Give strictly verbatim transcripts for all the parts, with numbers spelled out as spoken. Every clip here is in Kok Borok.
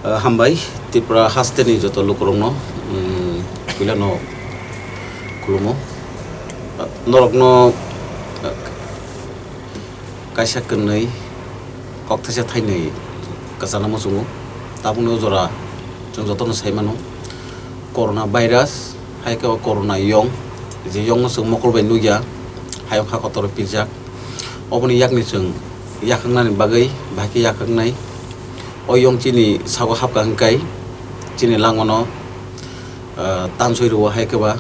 Ah, hambai, Tripura hasteni joto lukurokno, mm, puilano khulumo. Ah, norokno, ah, kaisa kwnwi, kokthaisa thainwi kwchana muchungo. Tabukni o jora chwng jotono sai mano, corona virus, hai khe o corona yong, je yongno chwng mokol bai nukya, hayung ha kotor pirjak. Oboni yakni chwng yakhaknani bagwi, bahai khe yakhaknai. O yong chini sago hapkha hwnkhe chini langmano, ah, tansoi rwo, hai khe ba,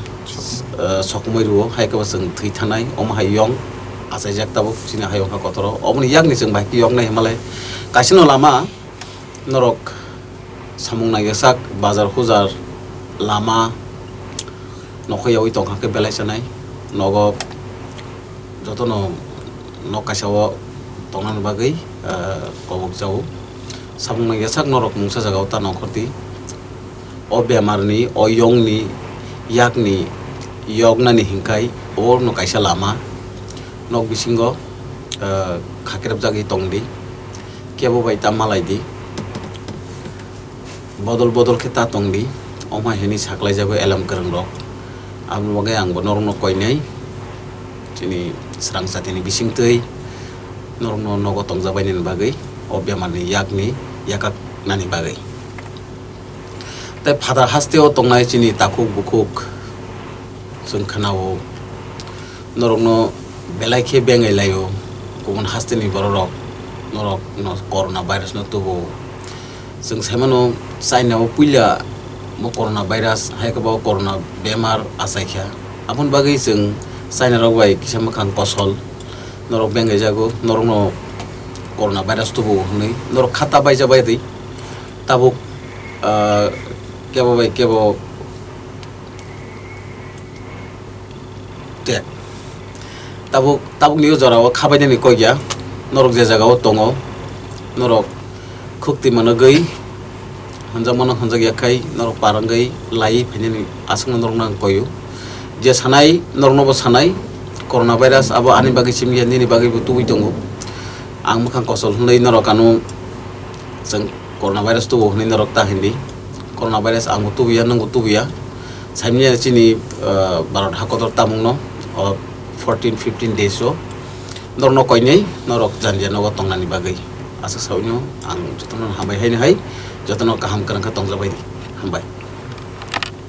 ah, sokomoi rwo, hai khe ba chwng thwi thanai. Omo hai yong achaijak tabuk chini hayung ha kotoro. Oboni yakni chwng bahai khe yoknai himalai kaisano lama norok samung naiyasak, bazar hujar, lama, nokho yaui tongkha khe belai chanai. Nogo jotono nok kaisa o tongnani bagwi, ah, kobok jao. Samung naiyasak norok mungsa jagao ta nongkhordi. O bemarni, o yongni, yakni yoknani hinkhai obono kaisa lama. Nok bisingo, ah, khakrepjagwi tongdi. Kebo bai ta malaidi. Bodol bodol khe ta tongdi, omo hai hwnwi saklaijago elem kwrwngrok. Aboni bagwi ang bo norokno koinai, chini swrang jatini bisingtwi norokno nogo tongjabainani bagwi, o bemarni yakni yakaknani bagwi. Tei phatar hasteo tongnai chini takhuk bukhuk chwng khwnao, norokno belai khe bengai laio kubun hasteni bororok, norokno corona virusno tubuo. Chwng saimano China o puila bo corona virus hai khe bo corona bemar achaikha. Aboni bagwi chwng China rok bai kisa mwkhang kosol norok bengaijago, norokno corona virus tubuo hwnwi norok kha ta baija bai di. Tabuk, ah, kebo bai kebo tek. Tabuk, tabukni o jorao khabainani kok ya. Norok je jagao tongo, norok khukti managwi, hanjakmano hanjakya khai norok parangwi lai phainani aswkno norokno ang koio. Je sanai norokno bo sanai, corona virus abo ani bagwi simi ya, nini bagwi bo tubui tongo. Ang mwkhang kosol hwnwi norok ano chwng corona virus tubuo hwnwi norok ta hindi. Corona virus ang bo tubuya, nwng bo tubuya. Saimanya chini, ah, Bharat hakotor tamungno, o fourteen fifteen days o norokno koinai norok janjia nogo tongnani bagwi. Aswk saino ang jotono hambai haino hai, jotono kaham kwrwngkha tongjabaidi. Hambai.